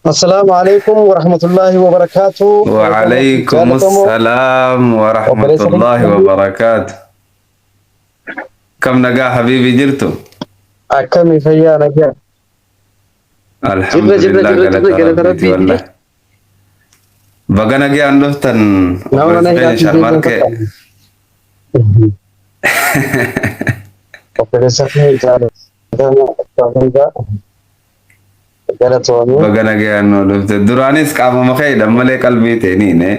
Assalaamu alaikum warahmatullaahi wabarakaatu. Kabajamoo fi Waalaikum jaallatamoo salaam obboleessa keenya warahmatullahi qalbii wabarakaatu. Kam nagaa habiibi jirtu? akkamii fayyaa nagaa. Jirra jirra Alhamdulillah jirra jirra galata galata rabbiiti rabbiiti. wallahi. Baga nagaan dhuftan Nama mana obboleessa keenya hidhaatii deebiin Sharmarkee. fakkaata. Obboleessa keenya jaallatamoo akka galatoomii. Baga nagaan nu dhufte. Duraanis qaamuma kee hidhan malee qalbii teeniine.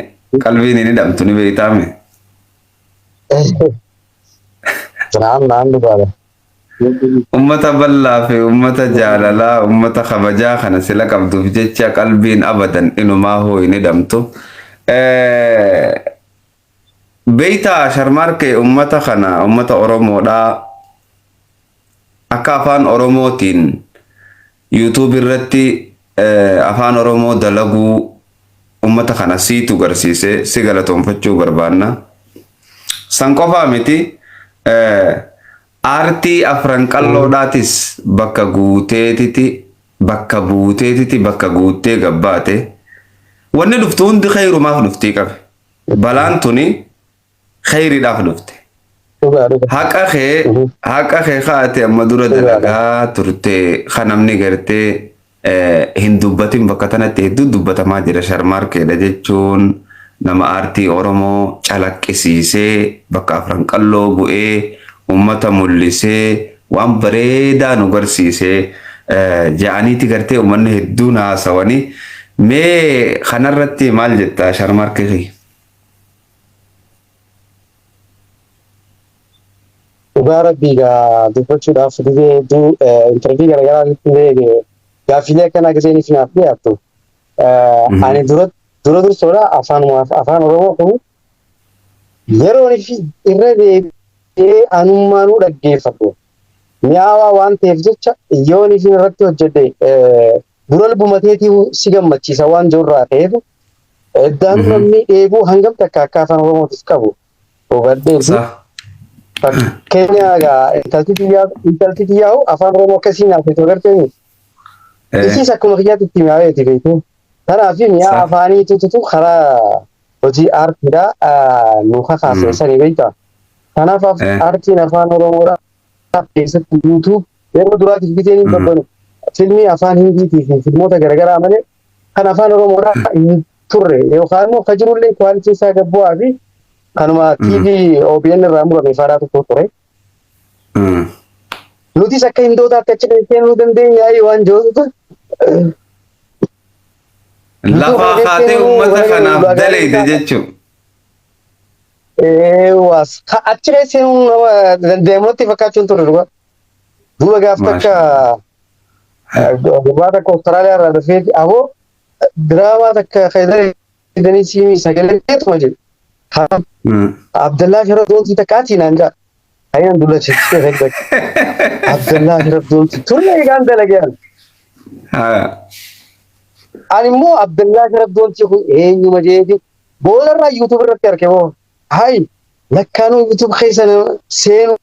Qalbiin hin hidhamtu ni beektaame. Naan naan dhugaadha. Ummata bal'aa fi ummata jaalalaa, ummata kabajaa kana sila qabduuf jecha qalbiin abadan inumaa hoo hin hidhamtu. Beektaa Sharmarkee ummata kana ummata Oromoodhaa akka afaan Oromootiin YouTube irratti afaan Oromoo dalaguu ummata kana siitu garsiise si galatoonfachuu barbaanna. San qofaa miti aartii afran qalloodhaatis bakka guuteetiti bakka buuteetiti bakka guuttee gabbaate wanni dhuftu hundi khayrumaaf dhuftii qabe. Balaan tuni khayriidhaaf dhufte. Dhugaa dhugaa. Haqa kee kaate amma dura Dhugaadha. dalagaa turte kan namni gartee hin dubbatin bakka tanatti hedduu dubbatamaa jira Sharmarkeedha jechuun nama aartii Oromoo calaqqisiisee bakka afran qalloo bu'ee ummata mul'isee waan bareedaa nu garsiisee ja'aniiti gartee uummanni hedduun haasawanii mee kanarratti maal jetta Sharmarkee kiyya? Dhugaa rabbii gaa dubbachuudhaaf gizee hedduu interview garaagaraa illee gaaffiilee akkanaa gizeen isinaaf dhiyaattu. Ani dura dura dursoodha afaan Oromoo kun yeroon fi irra deebi'ee anummaanuu dhaggeeffadhu. Mi'aawaa waan ta'eef jecha yoon isin irratti hojjedhe dura lubumateetii si gammachiisa waan jirurraa ta'eef iddaan namni dheebuu hangam takka akka afaan Oromootiif qabu hubadhee fi fakkeenya egaa intalti xiyyaa afaan Oromoo akkasii nyaate agartee isiis akkuma kiyyaatti itti mi'aaweeti beekte. Kanaaf mi'a afaanii tututu karaa hojii aartiidha nu kakaase sanii beekta. Kanaaf aartiin afaan Oromoodha keessatti guutuu yeroo duraatiif giseen hin babbanu filmii afaan Hindiitii fi filmoota garaagaraa malee kan afaan Oromoodha hin turre yookaan immoo kan jirullee quality isaa gad bu'aa fi kanuma TV OBN irraa murame faadhaa tokko ture. Nutis akka hindootaatti achi seenuu dandeenya waan jirutu. Lafaa kaatee uummata kanaaf daleyde jechuun. Was achi seenuu nama dandeemutti fakkaachuun ture dhugaa. Duuba gaaf takka gurbaa takka Austraaliyaa irraa dhufee aboo diraamaa takka fayyadanii siimii sagalee tuma jedhu. Abdallaa Sharaf Doontii takka ati naan jaa. Hayyaan dulla chechee Abdallaa Sharaf Doontii turre eegaan dalagee. Ani immoo Abdallaa Sharaf Doontii kun eenyuma jeeti boodarraa YouTube irratti arge moo hayi lakkaanuu YouTube keessa seenuu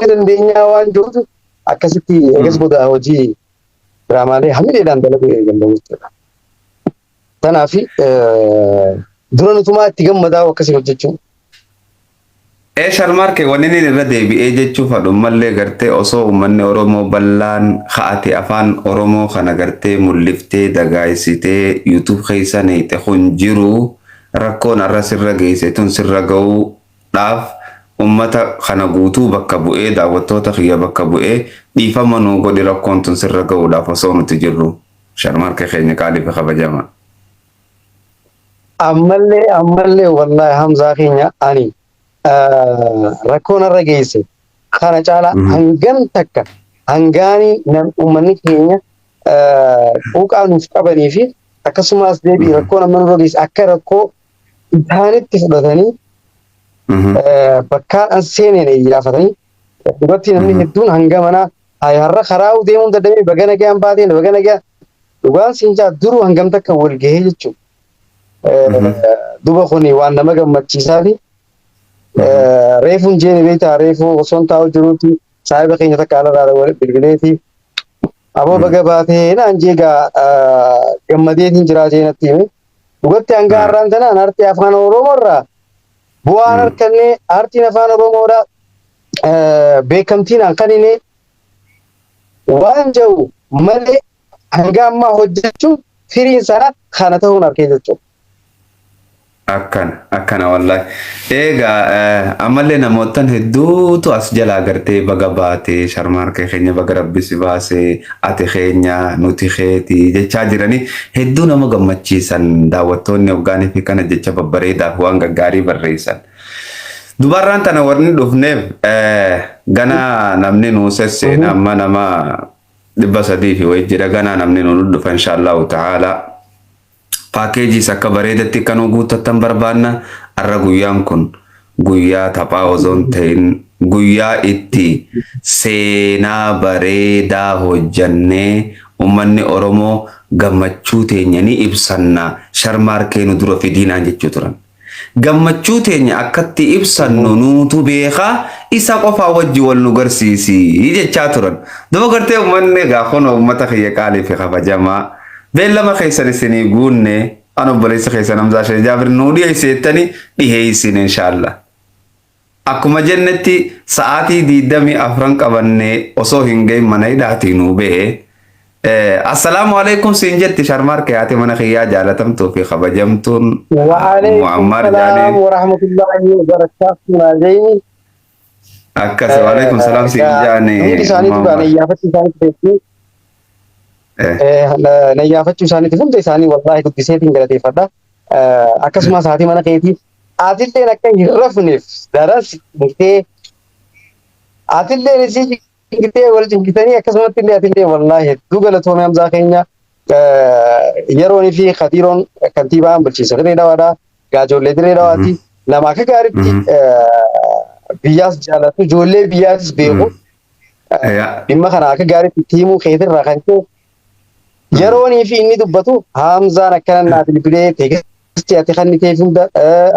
dandeenyaa waan jirutu akkasitti eegas booda hojii diraamaalee hamileedhaan dalaguu eegalle jechuudha. Kanaaf dura nutumaa itti gammadaa akkasii hojjechuun. Ee Sharmarke, wanni inni irra deebi'ee jechuu fadhu mallee gartee osoo uummanni Oromoo bal'aan ka'ate afaan Oromoo kana gartee mul'iftee dagaaysitee YouTube keessa neeyxe kun jiru rakkoon arra sirra geesse tun sirra ga'uudhaaf ummata kana guutuu bakka bu'ee, daawwattoota kiyya bakka bu'ee dhiifama nuu godhi rakkoon tun sirra ga'uudhaaf osoo nuti jirru, Sharmarke keenya qaalii fi kabajama. Ammallee ammallee wallahi Hamzaa keenya ani rakkoon irra geesse kana caalaa hangam takka hangaanii nam uummanni keenya quuqaa nuuf qabanii fi akkasumas deebii rakkoon amma nurra geesse akka rakkoo isaanitti fudhatanii bakkaan an seeneen iyyaafatanii duratti namni hedduun hanga manaa har'a karaa deemuun dadhabee baga nagaan baateen baga nagaan dhugaan siin jaa duruu hangam takka wal gahee jechuudha. Duba kuni waan nama gammachiisaa fi reefuun jeeni beektaa reefuu osoo taa'u jiruuti saahiba keenya takka alarraa wal bilbileeti. Aboo baga baatee naan jee gaa gammadeetiin jiraa jee natti hime. Dhugatti hanga har'aan tanaan aartii afaan Oromoo irraa bu'aan harkanne aartiin afaan Oromoodha beekamtiin an kanine waan jedhu malee hanga ammaa hojjechuun firiin sana kana ta'uun arkee jechuudha. Akkana akkana wallahi. Egaa ammallee namootan hedduutu as jalaa gartee baga baatee Sharmaarkee keenya, baga rabbi si baasee, ati keenya nuti keeti jechaa jiranii hedduu nama gammachiisan daawwattoonni hoggaanii fi kana jecha babbareedaaf waan gaggaarii barreessan. Dubarraan tana warni dhufneef gana namni nuu sesseena amma nama 300 fi wayii jira, ganaa namni nuu dhufa inshaallahu ta'ala. Paakeejiis akka bareedatti akka nu guuttattan barbaanna. Har'a guyyaan kun guyyaa taphaa osoo hin ta'in guyyaa itti seenaa bareedaa hojjannee uummanni Oromoo gammachuu teenya ni ibsanna, Sharmaarkee nu dura fidiinaan jechuu turan. Gammachuu teenya akkatti ibsannu nuutu beekaa, isa qofaa wajji wal nu garsiisi jechaa turan. Duba gartee uummanni egaa kun uummata kiyya qaalii fi kabajamaa beellama keessan isinii guunne, an obboleessa keessan Hamzaa Shee Jaabir nuu dhiyeesseettani dhiheessine inshaallah. Akkuma jennetti sa'aatii 24 qabannee osoo hin gahin mana hidhaatii nuu bahe. Assalaamu alaikum siin jetti Sharmaarkee, haati mana kiyyaa jaalatamtuu fi kabajamtuun. وعليكم Muammar السلام jaaniin. ورحمة الله وبركاته نازيني. Akkas waalaikum salaam siin jaani. Hundi isaaniitu gaa nayyaafachuu isaaniitu nayyaafachuu isaaniitu hunda isaanii wallaahi guddiseetiin galateeffadha. Akkasumas haati mana keetii atilleen akka hin rafneef daran cinqitee, atilleen isii cinqitee, wal cinqitanii, akkasumatti illee atillee wallaahi hedduu galatoome Hamzaa keenya. Yeroonii fi Khadiiroon kantiibaan bulchiinsa Dirree Dhawaadha. Gaajoollee Dirree Dhawaati. Nama akka gaariitti biyyaas jaalatu, ijoollee biyyaas beeku. Dhimma kana akka gaariitti itti himuu keetirraa kan ka'e yeroonii fi inni dubbatu Hamzaan akkana naa bilbilee teekistii ati kenniteef hunda,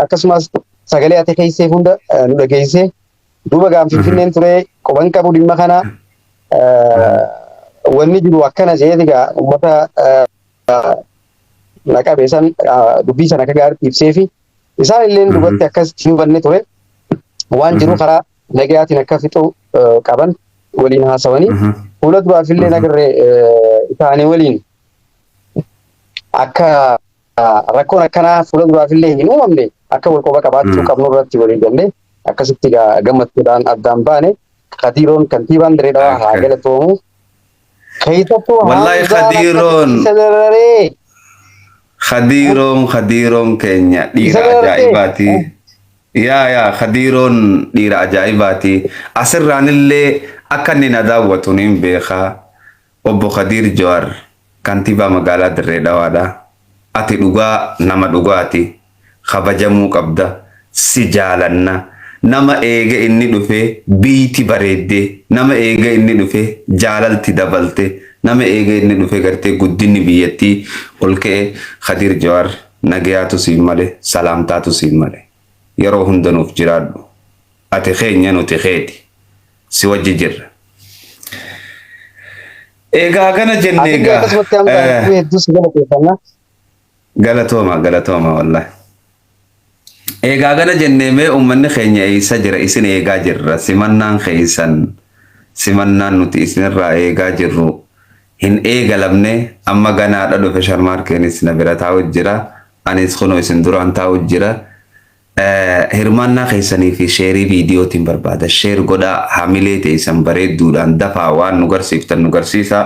akkasumas sagalee ati keesseef hunda nu dhageessee, duuba gaan Finfinneen ture quban qabu dhimma kana, wanni jiru akkana jeeti gaa uummata naqabe san dubbii sana akka gaariitti ibsee fi isaan illee duubatti akkas hin hubanne ture, waan jiru karaa nagayaatiin akka fixuu qaban waliin haasawanii fuula duraaf illee nagarree isaanii waliin akka rakkoon akkanaa fuula duraaf illee hin uumamne akka wal quba qabaachuu qabnu irratti walii galle. Akkasitti gammachuudhaan addaan baane. Khadiiroon kantiibaan Dirree Dhawaa haa galatoomu. Keessattuu Wallahi Khadiiroon isa dararee. Khadiiroon, Khadiiroon keenya dhiira ajaa'ibaati. Yaa Khadiiroon dhiira ajaa'ibaati. Asirraanillee akka inni na daawwatu niin beekaa. Obbo Khadiir Jawaar kantiibaa magaalaa Dirree Dhawaadha. Ati dhugaa nama dhugaati. Kabajamuu qabda. Si jaalanna. Nama eega inni dhufe biiti bareedde. Nama eega inni dhufe jaalalti dabalte. Nama eega inni dhufe gartee guddinni biyyattii ol ka'e. Khadiir Jawaar, nagayaatu siin male, salaamtaatu siin male. Yeroo hunda nuuf jiraadhu. Ati keenya, nuti keeti. Si wajji jirra. Egaa gana jenne Atillee egaa. akkasumatti Hamzaa hedduu hedduu si galateeffanna. Galatooma, galatooma wallahi. Egaa gana jennee, mee uummanni keenya eessa jira? Isin eegaa jirra. Simannaan keessan, simannaan nuti isinirraa eegaa jirru hin eegalamne. Amma ganaadha dhufe. Sharmaarkeenis na bira taa'u jira. Anis kunoo isin duraan taa'u jira. Hirmaannaa keessanii fi sheerii viidiyootiin barbaada. Share godhaa, hamilee teessan bareedduudhaan dafaa waan nu garsiiftan nu garsiisaa.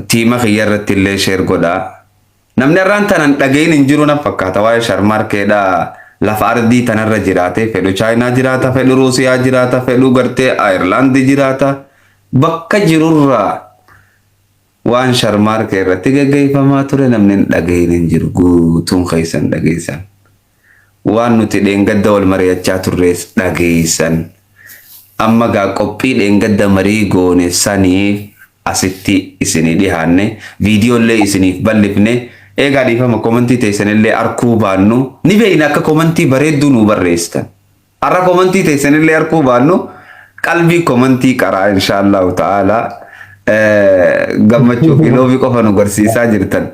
Tiima kiyya irratti illee share godhaa. Namni har'aan tanan dhagahin hin jiru na fakkaata waa'ee Sharmaarkeedha. Lafa ardii tanarra jiraate, fedhu Chaayinaa jiraata, fedhu Ruusiyaa jiraata, fedhu gartee Ayirlaandii jiraata. Bakka jirurraa waan Sharmaarkee irratti gaggeeffamaa ture namni hin dhagahin hin jiru, guutuun keessan dhageessan. Waan nuti dheengadda wal mari'achaa turrees dhageessan. Amma gaa qophii dheengadda marii goone saniif asitti isinii dhihaanne, viidiyoolee isiniif bal'ifne. Eegaa dhiifama, komantii teessanillee arkuu baannu ni beeyna akka komantii bareedduu nuu barreessitan. Har'a komantii teessanillee arkuu baannu qalbii komantii qaraa inshaallahu ta'ala. Gammachuu fi loobii qofa nu garsiisaa jirtan.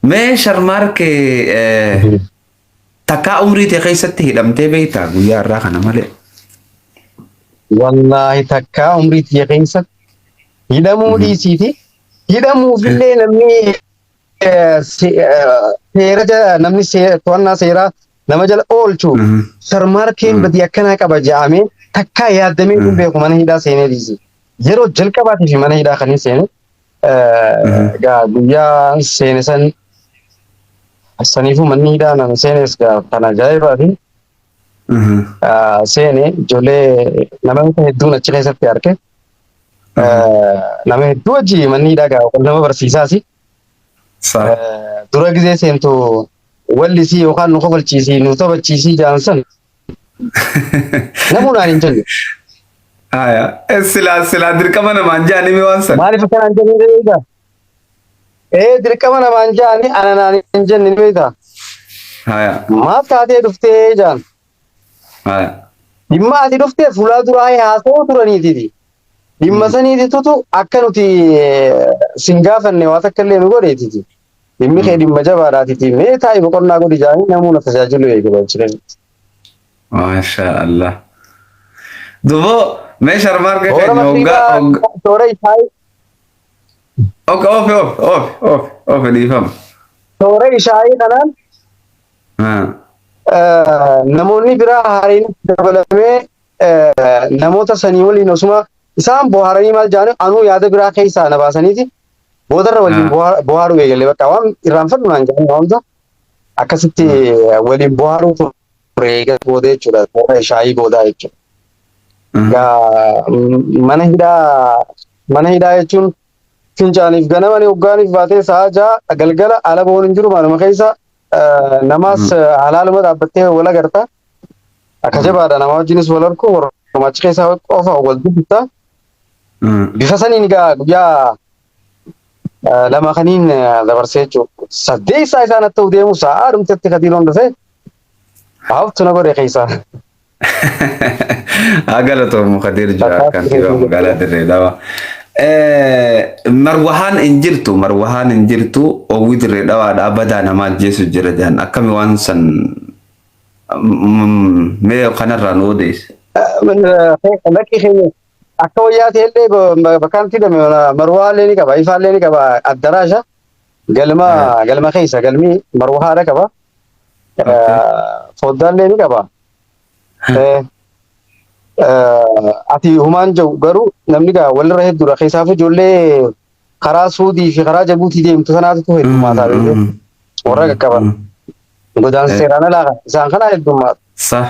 Mee Sharmaarkee, takkaa umrii tee keessatti hidhamtee beektaa guyyaa irraa kana malee? Wallaahi, takkaa umrii tiyya keessatti hidhamuu dhiisiiti. Hidhamuufillee namni seera, namni to'annaa seeraa nama jala oolchu Sharmaarkeen badii akkanaa qaba jedhamee takkaa yaaddamee hin beeku mana hidhaa seenee dhiisi. Yeroo jalqabaatiif mana hidhaa kan hin seene gaa guyyaa seene san saniifuu manni hidhaa nama seenes gaa kan ajaa'ibaati. Seene ijoollee namoota hedduun achi keessatti arge. Nama hedduu wajji manni hidhaa gaa nama barsiisaasi. Dura gizee seentu wallisii yookaan nu kofalchiisii, nu taphachiisii jaan san namuunaan hin jenne. Haya, silaa dirqama namaan jaanii waan san. Maaliif akkanaan jenne beektaa? Ee, dirqama namaan jaanii ana naan hin jenne ni beektaa? Haya. Maaf taatee dhuftee jaan. Haya. Dhimma ati dhuftee fuula duraa haasa'uu turaniitiiti. Dhimma saniititutu akka nuti sin gaafanne waa takka illee nu godheetiti. Dhimmi kee dhimma jabaadhaatiti. Mee taa'i, boqonnaa godhi jaanii namuuna tajaajilu eegala jechuudha. Maasha Allah. Duboo mee Sharmaarkee Toora keenya hoggaa masriibaa toora isaa Oke, ofe ofe ofe ofe ofe, dhiifama. Toora ishaayii kanaan namoonni biraa haariin dabalamee namoota sanii waliin osuma isaan bohaaranii maal jedhanii anuu yaada biraa keessaa na baasaniiti boodarra waliin bohaaruu eegalee bakka waan irraanfadhu naan jedhan waamta akkasitti waliin bohaaruu ture eegas booda jechuudha, toora ishaayii boodaa jechuudha. Gaa mana hidhaa jechuun fincaaniif ganamani hoggaaniif baatee sa'a 6 galgala ala boon hin jiru, manuma keessa namaas halaaluma dhaabbattee wal agarta. Akka jabaadha, nama wajjinis wal arku, warra achi keessaa qofa wal dubbista. Bifa saniin egaa guyyaa 2 kaniin dabarsee jechuudha. Saddeessaa isaan akka ta'u deemu sa'aa dhumtetti kadiiroon dhufee haaftu na godhe keessaa. Haa galatoomu Kadir Jawaar, kantiibaa magaalaa Dirree Dhawaa. Marwahaan hin jirtu, marwahaan hin jirtu, oowwi Dirree Dhawaadhaa badaa nama ajjeesu jira jedhan, akkami waan san mee kanarraa nu odeesse? Lakki, keenya akka wayyaa ta'ellee bakkaan hidhame marwaa illee ni qaba, ifaallee ni qaba, addaraasha galma keessa galmi marwahaadha qaba. Foddaallee ni qaba. Ati humaan jiru garuu namni gaa walirra hedduudha, keessaaf ijoollee karaa Suudii fi karaa Jabuutii deemtu sanaatu heddummaata beekee warra qaqqaban. Godaansa seeraan alaa kan isaan kana heddummaata. Sa.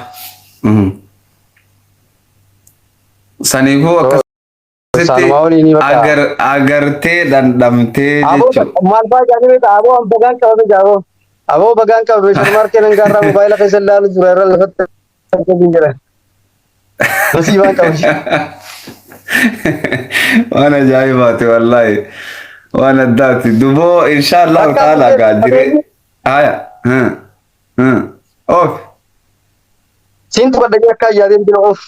Saniifuu akkasitti Isaanuma waliin bakka. Agartee dhandhamtee Aboo jechuudha. Maal fa'aa jedhanii beektaa? Aboo an bagaan qabame jaaboo. Aboo bagaan qabame, Sharmaarkee nan gaarraa mobaayila keessa ilaalu jira irra lafatti arganii jira. Nasiibaan qabe. Waan ajaa'ibaati wallaahi. Waan addaati. Duboo inshaallahu Akka ta'ala gaa jire. qabeenyi Haya. Of. Siin tuqadha akka yaadeen bira of.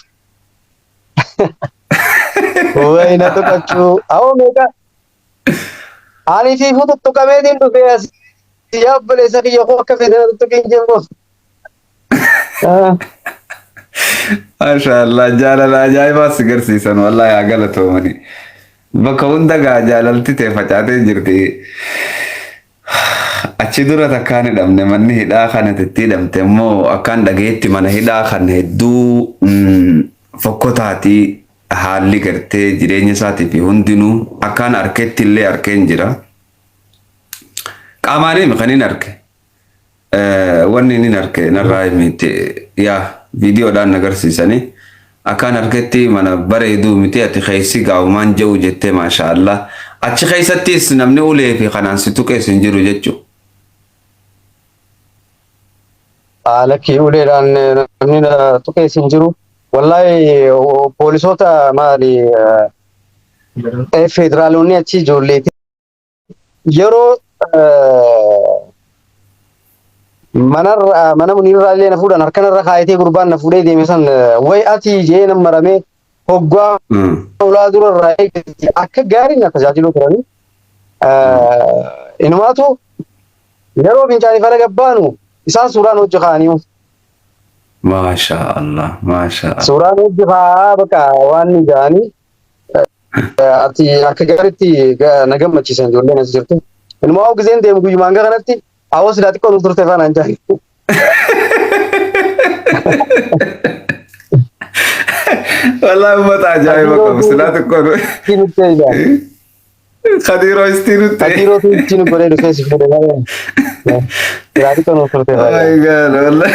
Wayina tuqachuu. Awoo meeqa? Ani siifuu tuttuqameetiin dhufee as yaa obboleessa kiyya koo akka fedhan tuttuqiin jennu. Maasha Allah, jaalala ajaa'ibaa si garsiisan wallaahi, haa galatoomani. Bakka hunda gaa jaalalti ta'e facaatee jirti. Achi dura takkaan hidhamne, manni hidhaa kana itti hidhamte immoo akkaan dhageetti mana hidhaa kan hedduu fokkotaati, haalli gartee jireenya isaatii fi hundinuu akkaan arketti illee arkeen jira. Qaamaanii kan hin arke. Wanni inni arke narraa himite, yaa viidiyoodhaan agarsiisanii akkaan arketti mana bareeduu miti, ati keessi gaa'umaan jiru jettee, maasha Allah. Achi keessattis namni ulee fi kanaan si tuqees hin jiru jechuudha. Lakkii, uleedhaan namni tuqees hin jiru. Wallaahi, poolisoota maali federaalonni achi ijoolleeti yeroo manarra mana muniirraa illee na fuudhan, harkanarra kaayatee gurbaan na fuudhee deeme san, way ati jee nan maramee. Hoggaa ulaa dura irraa eegalti akka gaarii na tajaajiluu turanii. Inumaatu yeroo fincaanii fala gabbaanu isaan suuraan hojii kaa'anii. Maasha Allah, maasha Allah. Suuraan hojii kaa'aa bakka waan ni ga'anii ati akka gaariitti na gammachiisan ijoolleen as jirtu. Inumaa gizeen deemu guyyumaan gara kanatti awwa silaa xiqqoo nu turte faanaan jaani. Wallahi uummata ajaa'iba qabu silaa xiqqoo nu. Khadiiroo istii nutti. Khadiiroo itti nu godhee dhufee si fuudhe malee. Silaa xiqqoo nu turte faanaan. My God, wallahi.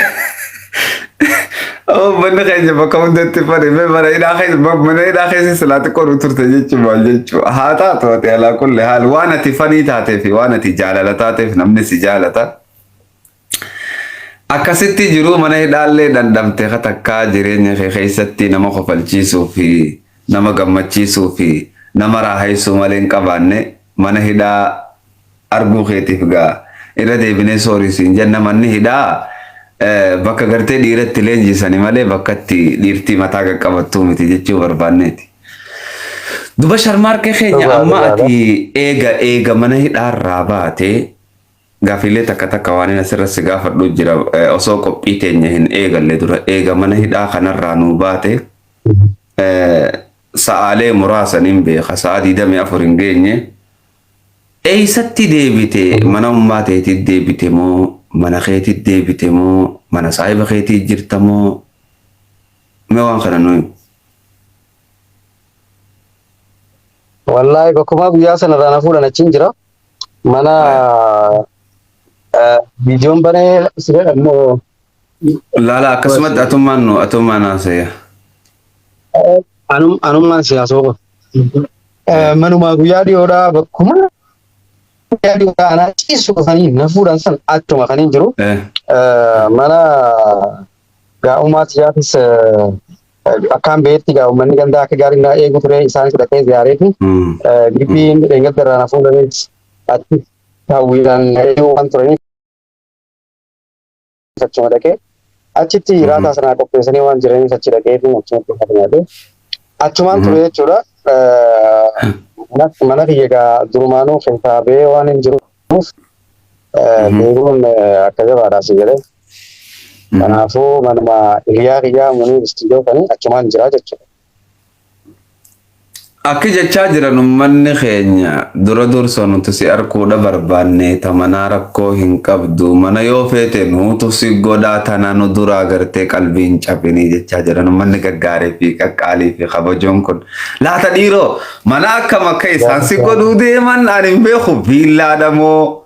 Uummanni keenya bakka hundatti fari mee mana hidhaa keessa mana hidhaa keessa silaa xiqqoo nu turte jechuun maal jechuu haa taatu ati alaa kulli haal waan ati fanii taatee fi waan ati jaalala taateef namni si jaalata. Akkasitti jiruu mana hidhaallee dhandhamte ka takkaa jireenya kee keessatti nama kofalchiisuu fi nama gammachiisuu fi nama raahaysuu malee hin qabaanne mana hidhaa arguu keetiif gaa irra deebinee soorii siin jenna. Manni hidhaa bakka gartee dhiira itti leenjisani malee bakka itti dhiirtii mataa qaqqabattuu miti jechuu barbaanneeti. Duba Sharmaarkee keenya Dhugaa amma dhugaadha. ati eega eega mana hidhaarraa baatee Gaafiilee takka takka waanin asirra si gaafadhu jira. Osoo qophii teenya hin eegalle dura eega mana hidhaa kanarraa nuu baate sa'aalee muraasa nin beeka sa'a 24 hin geenye. Eessatti deebite? Mana ummaa teetit deebite moo mana keetit deebite moo mana saahiba keetii jirta moo mee waan kana nuu himi. Wallaahi bakkumaa guyyaa sanarraa na fuudhan achiin jira. Mana viidiyoon banee si godha immoo. Laala akkasumatti atummaan nu atummaan haasaya. Anummaan siyaasoo qofa. Manumaa guyyaa dhiyoodhaa bakkuma guyyaa dhiyoodhaa anaa ciisu dhufanii na fuudhan san achuma kan hin jiru. Mana gaa'ummaa tiyyaafis akkaan beetti gaa uummanni gandaa akka gaarii naa eegu ture isaanis dhaqee ziyaareeti. Gibbiin dheengadda irraa na fuudhanis achi hawwiidhaan na eeguu waan turaniif achuma dhaqee achitti raataa sanaa qopheessanii waan jiraniif achi dhaqee fi achumatti nyaata nyaadhe. Achumaan ture jechuudha. Mana kiyya gaa durumaanuu keessaa ba'ee waan hin jiruuf deebi'uun akka jabaadha si jedhee. Kanaafuu manuma hiriyaa kiyyaa Muniir Istiidiyoo kani achumaan jira jechuudha. Akki jechaa jiran ummanni keenya dura dursa nuti si arkuudha barbaanne ta manaa rakkoo hin qabdu mana yoo feete nuutu si godhaa tana nu duraa gartee qalbii hin cabinii jechaa jiran ummanni gaggaarii fi qaqqaalii fi kabajoon kun laata dhiiroo mana akkam akka isaan si godhuu deeman ani hin beeku viillaadha moo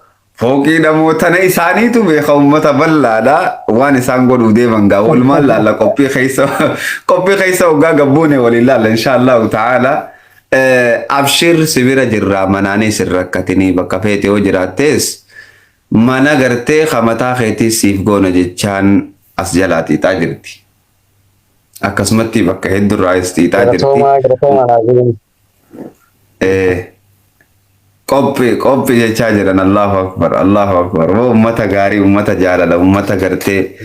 Fooqiidha moo tana isaaniitu beeka uummata bal'aadha waan isaan godhuu deeman gaa walumaan laalla qophii keessa qophii keessa hoggaa gabbuune waliin laalla inshaallahu ta'ala. Abshir si bira jirraa manaanis hin rakkatinii bakka feete yoo jiraattees mana gartee ka mataa keetii siif goona jechaan as jalaa xiixaa jirti. Akkasumatti bakka heddurraayis xiixaa jirti. Galatoomaa galatoomaa naa jiru. Qophi qophi jechaa jiran Allahu Akbar Allahu Akbar woo ummata gaarii ummata jaalala ummata gartee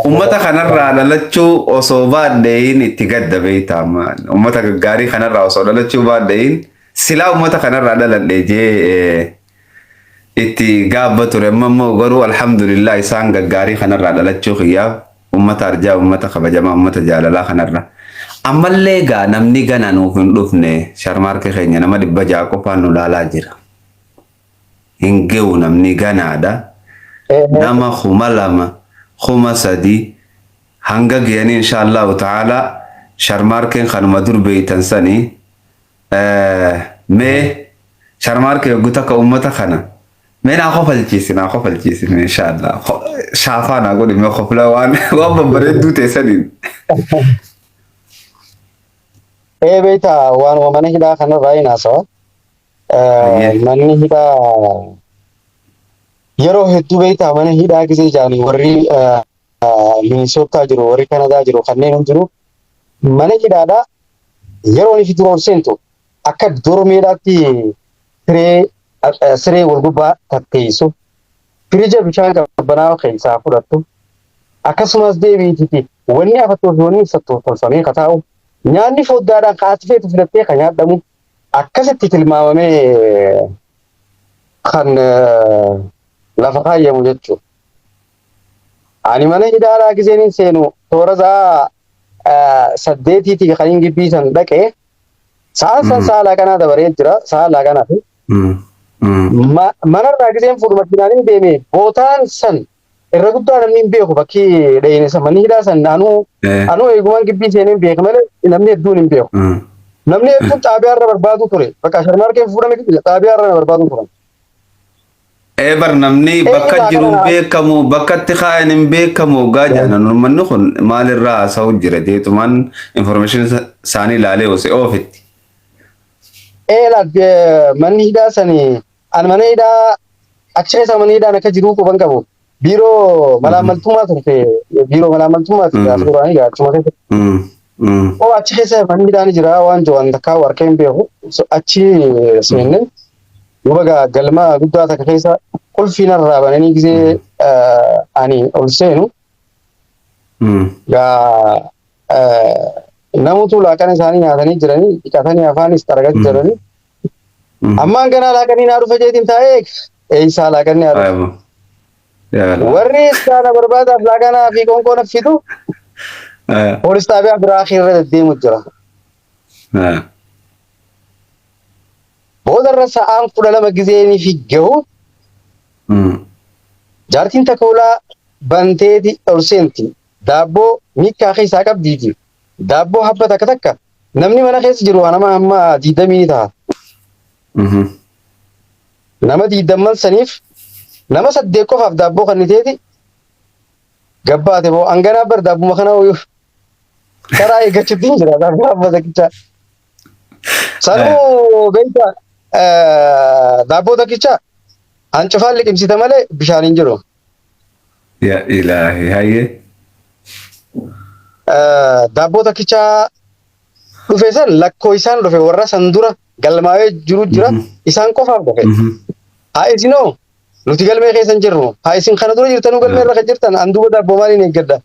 ummata kanarraa dhalachuu osoo baadheeyin itti gadda beektaa amma ummata gaggaarii kanarraa osoo dhalachuu baadheeyin silaa ummata kanarraa dhaladhe jee itti gaabba ture amma immoo garuu alhamdulillah isaan gaggaarii kanarraa dhalachuu kiyyaaf ummata arjaa ummata kabajamaa ummata jaalalaa kanarra ammallee gaa namni gana nuuf hin dhufne sharmaarke keenya nama 600 qofaan nu laalaa jira hin ge'u namni ganaadha nama 2000 3000 hanga ge'anii inshaallahu ta'ala sharmaarkeen kanuma dur beeytan sanii Mee sharmaarke yoggu takka ummata kana mee naa kofalchiisi naa kofalchiisi mee inshaallah shaafaa naa godhi mee kofla waan waan babbareedduu teessaniin. Ee beektaa waanuma mana hidhaa kanarraa hin haasawa. Manni hidhaa yeroo hedduu beektaa mana hidhaa gisee jaanii warri Minisootaa jiru warri Kanadaa jiru kanneen hundinuu mana hidhaadhaa yeroo inni dura ol seentu akka dormeedhaatti siree siree wal gubbaa tatteessu firija bishaan qabbanaa'aa keessaa fudhattu akkasumas deebiitiiti wanni afattuu fi wanni uffattu tolfamee kataa'u Nyaanni foddaadhaan kaati feetu filattee kan nyaadhamu akkasitti tilmaamamee kan lafa kaayyamu jechuudha. Ani mana hidhaadhaa giseen hin seenu toora sa'a 8tti kan hin gibbii san dhaqee sa'aan san sa'a laaqanaa dabaree jira sa'a laaqanaa fi manarraa giseen fuudhu makiinaan hin deeme bootaan san irra guddaa namni hin beeku bakki dhayine san manni hidhaa san anuu eegumaan gibbii seenee hin beeku malee namni hedduun hin beeku. Namni hedduun xaabiyaarra barbaadu ture. Bakka Sharmaarkeen fuudhame xaabiyaarra na barbaadu turan. Ee bar namni bakka jiru hin beekamu, bakka itti kaayan hin beekamu hoggaa jedhan uummanni kun maalirraa haasa'u jira jeetumaan information isaanii ilaalee osoo oofitti. Ee laal manni hidhaa sani an mana hidhaa achi keessa manni hidhaan akka jiruu quban qabu. Biiroo malaammaltummaa turte, biiroo malaammaltummaati gaafa duraanii gaa achuma keessa. Oo achi keessa manni hidhaan jira waan jiru takkaa harka hin beeku. Achi seenne duuba gaa galma guddaa takka keessa qulfii narraa bananii gisee ani ol seenu gaa namutu laaqana isaanii nyaatanii jiranii dhiqatanii afaanis xaragatti jiranii. Ammaan ganaa laaqanii naa dhufa jeetiin taa'ee eeysaa laaqanni haa dhufu. Warri iskaana barbaadaaf laaqanaa fi qoonqoo na fidu poolis xaabiyaa biraa irra deddeemu jira. Boodarra sa'aan 12 gizeenii fi gahu jaartiin takka ulaa banteeti ol seenti. Daabboo miikkaa keessaa qabdiiti. Daabboo habba takka takka namni mana keessa jiru nama hamma 20 ni ta'a. Nama 20 saniif nama 8 qofaaf daabboo kenniteeti gabbaate boo hanganaa bar daabbuma kana karaa eeggachuutti hin jira daabboo habba takkichaa. Sanuu beektaa daabboo takkichaa hancufaan liqimsita malee bishaan hin jiru. Yaa ilaahi hayyee. Daabboo takkichaa dhufe san lakkoo isaan dhufe warra san dura galmaa'ee jiru jira isaan qofaaf dhufe. Haa isinoo nuti galmee keessa hin jirru. Haa isin kana dura jirtanuu galmee irra kan jirtan an duuba daabboo maaliin eeggadha.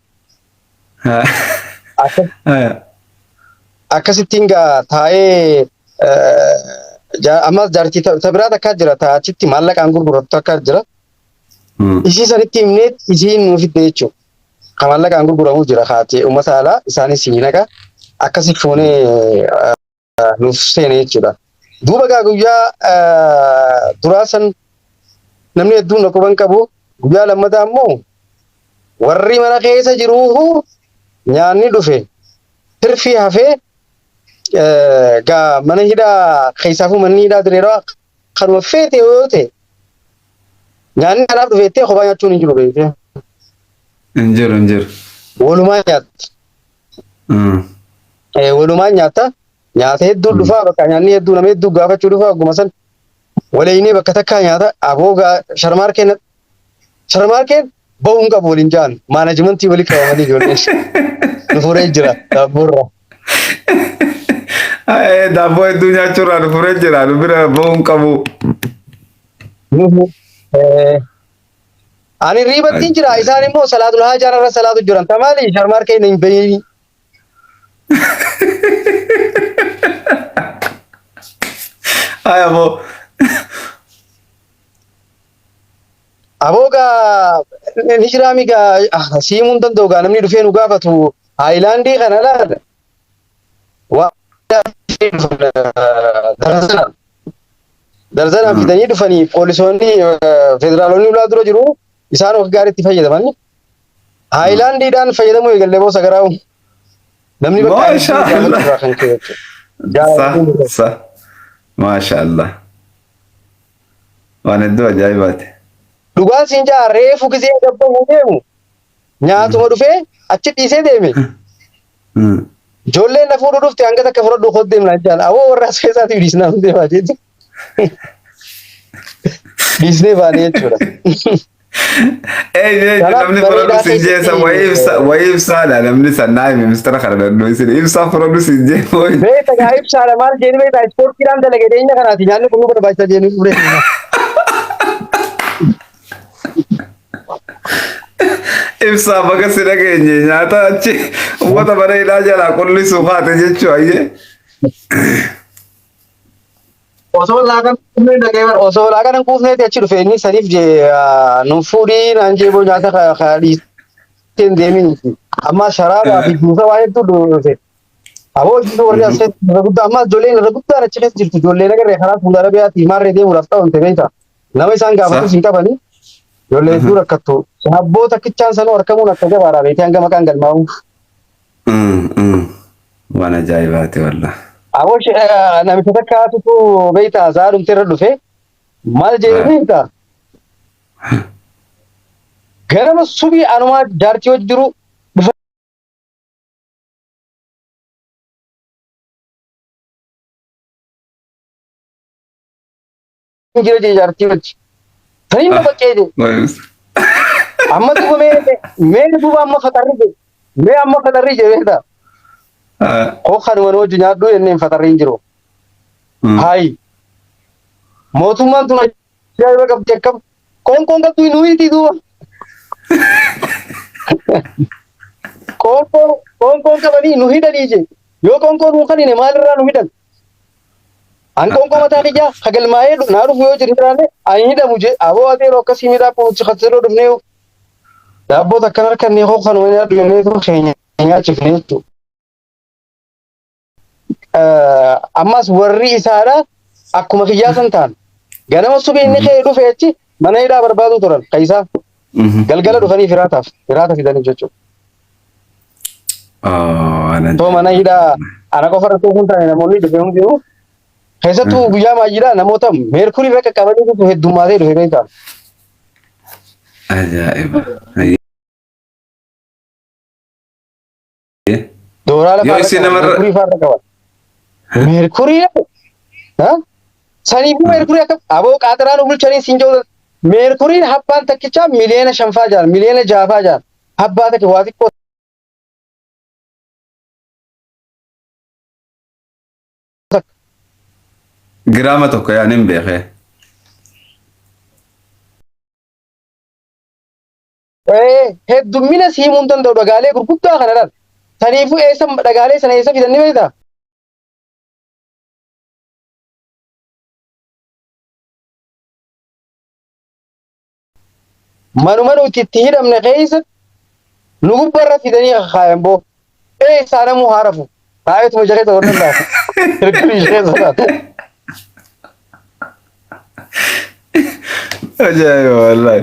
Akkasittiin gaa taa'ee ammas jaartii ta biraa takkaa jira ta achitti maallaqaan gurgurattu takkaa jira. Isii sanitti himnee isiin nu fidde jechuudha. Ka maallaqaan gurguramu jira kaatee uummata alaa isaanis ni naqa akkasi fuunee nuuf seene jechuudha. Duuba gaa guyyaa duraa san namni hedduun na quban qabu guyyaa lammataa immoo warri mana keessa jiruuhu nyaanni dhufe tirfii hafee gaa mana hidhaa keessaafuu manni hidhaa direeraa kanuma feete yoo ta'e nyaanni kanaaf dhufe jettee kophaa nyaachuun hin jiru beekte. Hin jiru hin jiru. Walumaa nyaatta. Walumaa nyaatta. Nyaata hedduu dhufaa bakka nyaanni hedduu nama hedduu gaafachuu dhufaa ogguma san waliinee bakka takkaa nyaata aboo gaa sharmaarkeen sharmaarkeen bahuu hin qabu waliin ja'an maanajimentii walii qabamanii ijoolleen nu furee jira daabboorraa. Daabboo hedduu nyaachuurraa nu furee jira nu bira bahuu hin qabu. Ani riibattiin jira isaan immoo salaatul haajaan irra salaatu jiran tamaali sharmaarkeen hin bahiin. Ay aboo. Aboo gaa ni jiraami gaa siimuu hin danda'u gaa namni dhufee nu gaafatu haayilaandii kana laal waa darzanaan darzanaan fidanii dhufanii poolisoonni federaalonni ulaa dura jiru isaan of gaariitti fayyadaman haayilaandiidhaan fayyadamuu eegallee boosa garaa'u namni bakka Maasha Allah. irraa kan ka'e jechuudha. Sa sa. Maasha Allah. Waan hedduu ajaa'ibaati. Dhugaan siin jaa reefu gisee gabbahuu deemu nyaatuma dhufee achi dhiisee deeme. Ijoolleen na fuudhuu dhufte hanga takka fudhadhu koo deemna jaan awoo warra as keessaatiif dhiisnaa deemaa jetti. Dhiisnee baanee jechuudha. Ee Kanaaf namni fudhadhu bareedaa siin jee san wayii ibsa wayii ibsaadha namni san naa hime mistara kana dandoo isin ibsaa fudhadhu siin jee wayii. Beekta gaa ibsaadha maal jeeni beektaa ispoortiidhaan dalage dhiyeenya kanaati nyaanni kun nu barbaachisa jeeni fudhate. Ibsaa baga si dhageenye nyaata achi uummata mana hidhaa jalaa qullisuu kaate jechuu ayyee. Osoo laaqan quufnee dhaqee bara osoo laaqan hin quufneeti achi dhufe inni saniif jee nu fuudhii naan jee boo nyaata ka dhiistee hin deemin. Amma sharaabaa fi juusa waa hedduu dhufe. Aboo jiru warri as keessa irra guddaa ammas ijoolleen irra guddaan achi keessa jirtu ijoolleen agarree karaa Saudi Arabiyaatti maarree deemuudhaaf qabamte beekta. Nama isaan gaafatus hin qabani. Ijoollee hedduu rakkattu. Abboo takkichaan sanuu argamuun akka jabaadha beekte hanga maqaan galmaa'u. Waan ajaa'ibaati wallah. Aboo namicha takkaatutu beekta sa'a dhumte irra dhufe maal jedhee beekta. Ganama subii anumaa jaartii hojii jiru jira jee jaartii wajji. Saniin na baqqee jee. Amma duuba mee mee duuba amma faxarri jee. Mee amma faxarri jee beekta. Koo kanuma nu wajji nyaadhu jenneen faxarri hin jiru. Hayi. Mootummaan tun ajaa'iba qabdi akkam. Qoonqoon qabdu nu hiitii duuba. Qoonqoo qoonqoon qabanii nu hidhanii jee. Yoo qoonqoo nuu kanine maalirraa nu hidhan? An qoonqoo mataa kiyyaa ka galmaa'ee naa dhufu yoo jiru jiraanne ani hidhamu jee aboo ati yeroo akkasii miidhaa kunuunsi katsiroo dhufnee daabboo takkan harkannee koo kanuma nyaadhu jennee tun keenya nyaachifne jechuudha. Ammas warri isaadha akkuma kiyyaa san ta'an ganama subii inni ka'ee dhufe achi mana hidhaa barbaaduu turan ka isaa galgala dhufanii firaataaf firaata fidaniif jechuudha. Too mana hidhaa ana qofa irratti osoo hin taane namoonni dhufe hundinuu keessattuu guyyaa maayyiidhaa namoota meerkurii irra qaqqabanii dhufu heddummaatee dhufe beektaa. Ajaa'iba. Dooraala Yoo fa'aa isin irra qaban, namarra meerkurii fa'aa irra qaban. Meerkurii ha? Saniifuu meerkurii akka aboo qaaxiraa nu bulchanii siin jedhu meerkuriin habbaan takkichaa miliyoona 5 faa jaan miliyoona 6 faa jaan habbaa takka waa xiqqoo takka. Giraama tokko yaa nin beekee. Heddummina si himuu hin danda'u dhagaalee gurguddaa kana laal. Saniifuu eessa dhagaalee sana eessa fidan ni beektaa? Manuma nuti itti hidhamne keessa nu gubbarra fidanii kakaayan boo. Eessaa namuu haa rafu. Taa'eetuma ija keessa godhan laata. Hirkii ija keessa laata. Ajaa'iba wallaahi.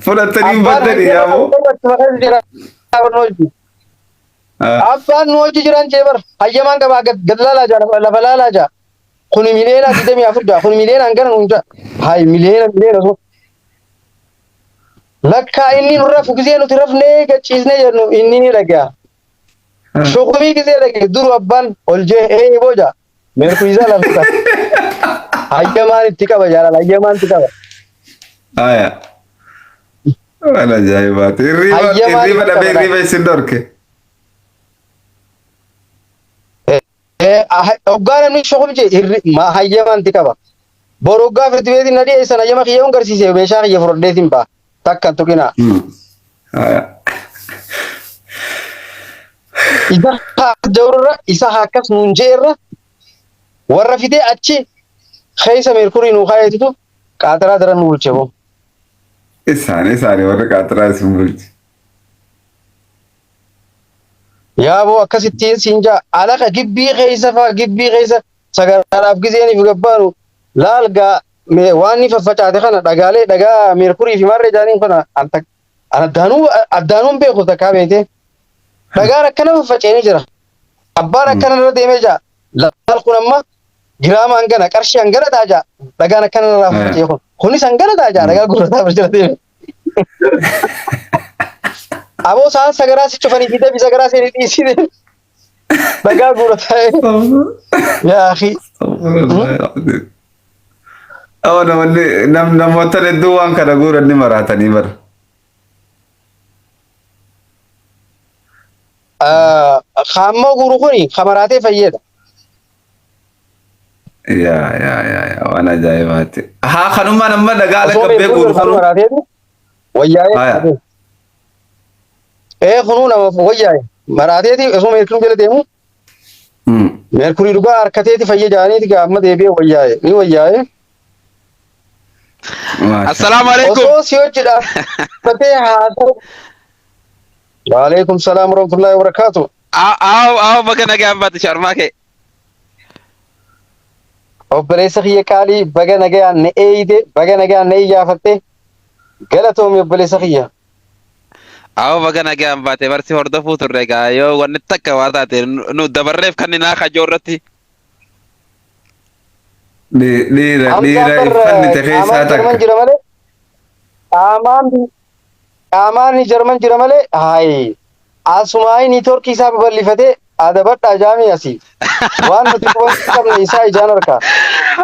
Fudhattanii hin Abbaan baddanii hayyama yaaboo. qabu achuma keessa jira. Hojii. Abbaan nu hojii jiran jee bar hayyamaan qabaa gad gad laalaa jaa lafa lafa laalaa jaa. Kuni miliyoona 24 jaa kuni miliyoona hangana nuun jaa. Hayi miliyoona miliyoona sun. Lakkaa inni nu rafu gisee nuti rafnee gachiisnee jennu inni ni dhaga'a. Shukumii gisee dhagaye duru abbaan ol jee ee boo jaa. Meerkuyisaa lafta. Hayyamaan itti qaba jaalala hayyamaan itti qaba. Aya. Waan ajaa'ibaati. Hirriiba Hayyamaan hirriiba itti dhabee qaba. hirriiba isin dhorke. Hoggaa namni shukum jee hirri ma hayyamaan itti qaba. Boru hoggaa firdi beetiin na dhiyeessan hayyama kiyya yoon garsiise meeshaa kiyya fudhadheetiin ba'a. Takka hin tuqinaa. Aya. Isa jawrra isa akkas nuun jeerra warra fidee achi keessa meerkurii nuu kaayetutu qaaxiraa daran nu bulche boo. Isaan isaanii warra qaaxiraa isin bulche. Yaaboo akkasittiin siin jaa alaqa gibbii keessa faa gibbii keessa sagaraadhaaf gizeeniif gabbaanu laal gaa waan inni faffacaate kana dhagaalee dhagaa meerkurii fi maarree jaaniin kana an addaanuu addaanuun beeku takkaa beekte dhagaan akkana faffaceenii jira abbaan akkana irra deemee jaa laal kun amma giraama hangana qarshii hangana ta'a jaa dhagaan akkana irraa faffacee kun kunis hangana ta'a jaa dhagaa gurrataa bira deeme. Aboo sa'aan sagaraa si cufanii fi dabi sagaraa seenii dhiisii dhagaa guurataa yaa akhi. Oh, namoonni namoota hedduu waan kana guuran ni maraatanii bara. Kaammoo guuru kuni kamaraatee fayyada. Yaa yaa yaa yaa waan ajaa'ibaati. Haa kanumaan amma dhagaa Osoo ala qabbee beekuu guuru kan kanu. maraateetu wayyaa'ee Haya. Ee, kunuu nama wayyaa'e maraateeti osoo meerkurii jala deemu meerkurii dhugaa harkateeti fayya jaaniiti amma deebi'ee wayyaa'e ni wayyaa'e. Assalaamu alaikum. Osoo si hojii dhaabbatee haasa'u. Waalaikum salaam warahmatullahi wabarakatuh. Aw aw, baga nagaan baate, Sharmaakee. Obboleessa kiyya qaalii, baga nagaan na eeyite, baga nagaan na iyyaafatte, galatoomi obboleessa kiyya. Aw, baga nagaan baate. Barsi hordofuu turre egaa yoo wanni takka waa taate nu dabarreef kan naa kajoo irratti. Dhiira dhiira iffanni ta'e keessaa Qaamaan Jarman takka. jira malee, qaamaan Jarman jira malee, hayi asumaayi networkii isaa babal'ifatee adabadhaa jaamii asii waan nuti quban qabne isaa ijaan harkaa.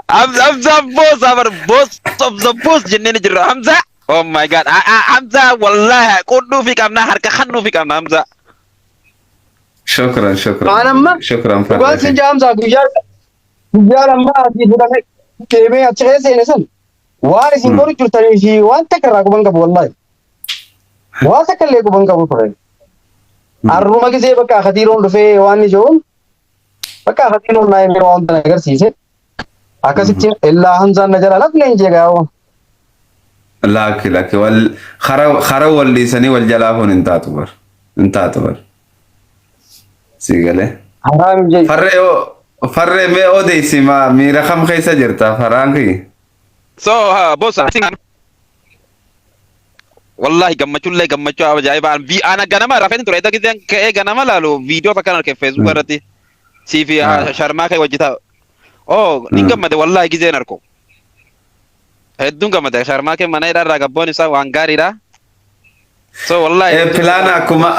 Hamza, Hamza boss, our boss of the boss jennee ni jirra Hamza. Oh my God. Hamza, wallahi qudduu fi qabna, harka kannuu fi qabna, Hamza. Shukran, shukran. Waan amma Shukran. dhugaan sin jaamsaa guyyaa guyyaa lammaa asii fudhamee deemee achi keessa seene san waan isin godhu jirtanii fi waan takka irraa quban qabu, wallahi. Waan takka illee quban qabu ture. Har'uma gisee bakka akatiiroon dhufee waan ni jiruun bakka akatiiroon naa himee waan kana agarsiise. Akkasitti illaa Hamzaan na jala lafne hin jeegaa. Lakki, lakki, wal khara wal dhiisanii wal jalaa kun hin taatu bar. Hin taatu bar. Si galee. Haraam jee. Farree farree, mee odeessi, ma miira kam keessa jirta faraan kiyya? So boss, I think wallahi gammachuullee gammachuu ajaa'ibaa vi ana ganama rafeen ture, edda giseen ka'ee ganama laalu viidiyoo takkan arge Facebook irratti sii fi Sharmaa kee wajji taa'u. Oh, nin gammade wallahi giseen arku. Hedduun gammade. Sharmaa kee mana hidhaa irraa gabboon isaa waan gaariidha. So wallahi Eh, pilaana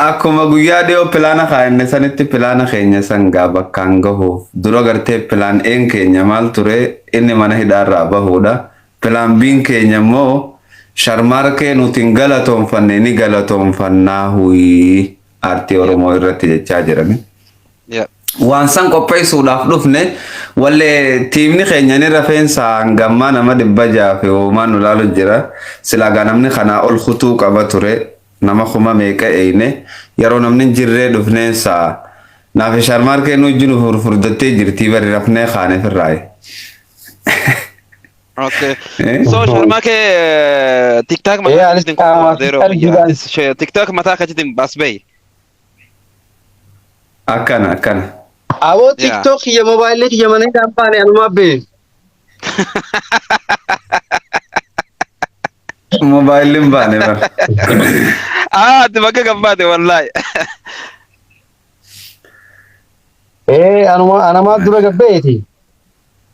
akkuma guyyaa dhiyoo pilaana kaa'anne sanitti pilaana keenya san gaa bakkaan gahuuf dura gartee plan A'n keenya maal ture? Inni mana hidhaarraa bahuudha. Plan B'n keenya immoo Sharmaarkee nuti hin galatoonfanne ni galatoonfannaa huyii aartii Oromoo irratti jechaa jirani. Waan san qopheessuudhaaf dhufne. Wallee tiimni keenya ni rafeensa hangammaa nama 600 fi hoomaa nu laalu jira. Silaa gaa namni kanaa ol kutuu qaba ture. Nama kuma meeqa eeyne yeroo namni hin jirree dhufneensa naaf Sharmaarkee nu wajjin furfurdattee jirtii bari rafnee kaane firraaye. Okay. Eh? So Sharmaa kee TikTok Eh, mataa anis keetiin qophaa'e yeroo qalbiidhaan. TikTok mataa keetiin bas bahi. Akkana akkana. Aboo, TikTok kiyya moobaayilii kiyya mana hidhaan baane anumaa bee. Moobaayiliin baane bar. Ah, ati bakka gabbaate wallahi. Ee, anuma anamaa dura gabbeeti.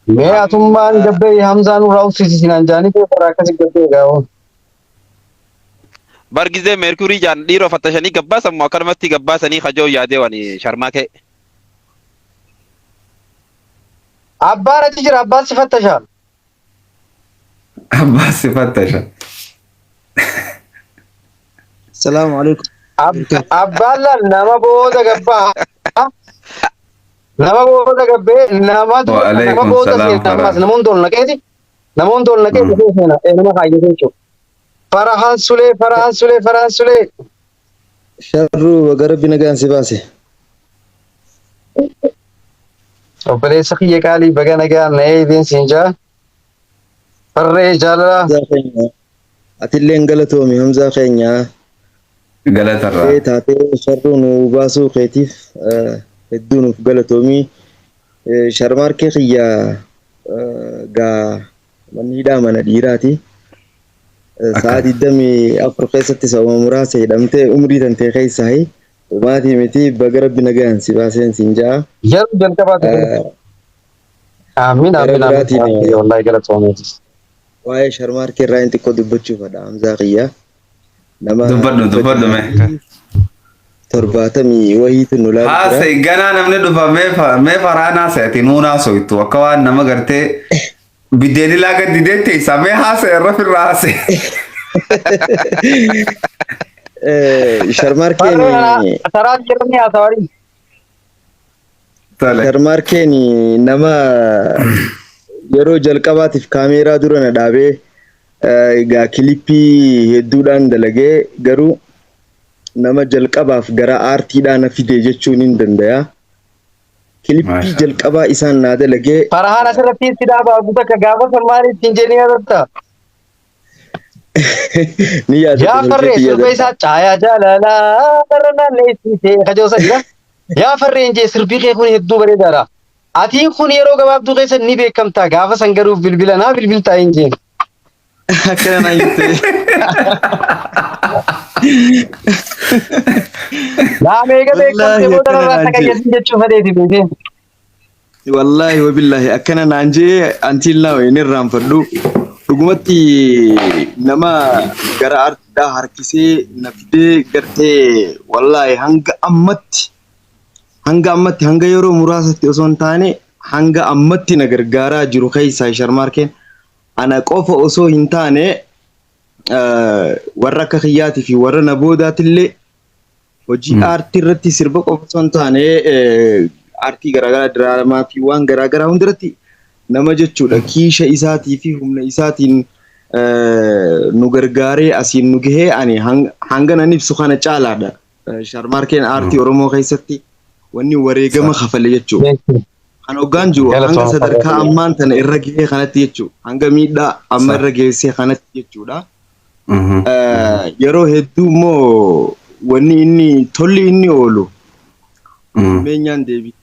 Mee atummaan gabbee Hamzaan nurraa uffisiisinaan jaanii kee bara akkasii gabbee gaa'oo. Bar gizee meerkurii jaan dhiiroo fattashanii gabbaasan moo akkanumatti gabbaasanii kajoo yaadee waan Sharmaa kee. Abbaan achi jira, abbaan si fattasha. Abbaa si fattasha. Salaamu alaikum. Abbaan laal nama booda gabbaa. Nama booda gabbee nama dura nama Waalaikum booda salaam seena ammas Farhan. nama hunda ol naqeeti. Nama hunda ol naqee dhufee seena nama kaayyatee jechuudha. Farahaan Sulee, Farahaan Sulee, Farahaan Sulee. Sharruu, baga Rabbi nagaan si baase. Obboleessa kiyya qaalii, baga nagaan na eegdeen siin jaa. Farree jaalala. Hamzaa keenya. Atilleen galatoomi, Hamzaa keenya. Galatarraa. Ee, taatee sharruu nu baasuu keetiif hedduu nuuf galatoomi. Sharmaarkee kiyya, gaa manni hidhaa mana dhiiraati. Sa'a 24 keessatti sababa muraasa hidhamtee umrii tantee keessaa dhumaatii miti, baga Rabbi nagaan si baaseen siin ja'a. Yeroo jalqabaati. Amiin. Gara Amiin, amiin. biraatiin Amiin, wallahi galatoomeetis. Waa'ee Sharmaarkee irraa inni xiqqoo dubbachuuf fedha, Hamzaa kiyya. Nama Dubbadhu, dubbadhu mee. 70 wayiitu nu laalu jira. Haasa'e ganaa namni dhufa, mee faraan haasa'e nuun haasoytu akka waan nama gartee biddeen ilaa gadi deette isaa mee haasa'e irra firra haasa'e. Sharmaarkeen Farree taraa jiranii haasawanii. Tole. Sharmaarkeen nama yeroo jalqabaatiif kaameeraa dura na dhaabee egaa kilippii hedduudhaan dalagee, garuu Nama jalqabaaf gara aartiidhaa na fide jechuun hin danda'a. Kilippii Maasha. jalqabaa isaan naa dalagee. Farahaan asirratti itti dhaabaa takka gaafa salmaan ittiin jedhanii yaadatta. Ni yaadata. Yaa farree milkeetti sirba yaadata. isaa caayaa jaalalaa irra naanneessite kajoo sadii. Yaa farreen jee sirbii kee kun hedduu bareedaadha. Atiin kun yeroo gabaabduu keessa ni beekamta, gaafa san garuu bilbila naa bilbiltaa hin jeen. Akkana naan jette. Naa meeqa beekamte Wallaahi booda akkana irraa naan takka jee. keessin jechuu fedheeti beekee. Wallaahi wabillaahi akkana naan jee until now hin irraanfadhu. Dhugumatti nama gara aartiidhaa harkisee na fidee gartee, wallaahi hanga ammatti hanga yeroo muraasatti osoo hin taane hanga ammatti na gargaaraa jiru keessaa Sharmaarkeen ana qofa osoo hin taane, warra akka kiyyaatii fi warra na boodaatillee hojii aartii irratti sirba qofa osoo hin taane, aartii garaagaraa, diraamaa fi waan garaagaraa hundarratti nama jechuudha kiisha isaatii fi humna isaatiin nu gargaaree asiin nu gahee ani hanga nan ibsu kana caalaadha. Sharmaarkeen aartii Oromoo keessatti wanni wareegama kafale jechuudha. Kan hoggaan jiru hanga Galatooma. sadarkaa ammaan tana irra gahee kanatti jechuudha. Hanga miidhaa amma irra geessee kanatti jechuudha. Yeroo hedduu immoo wanni inni tolli inni oolu meenyaan deebitee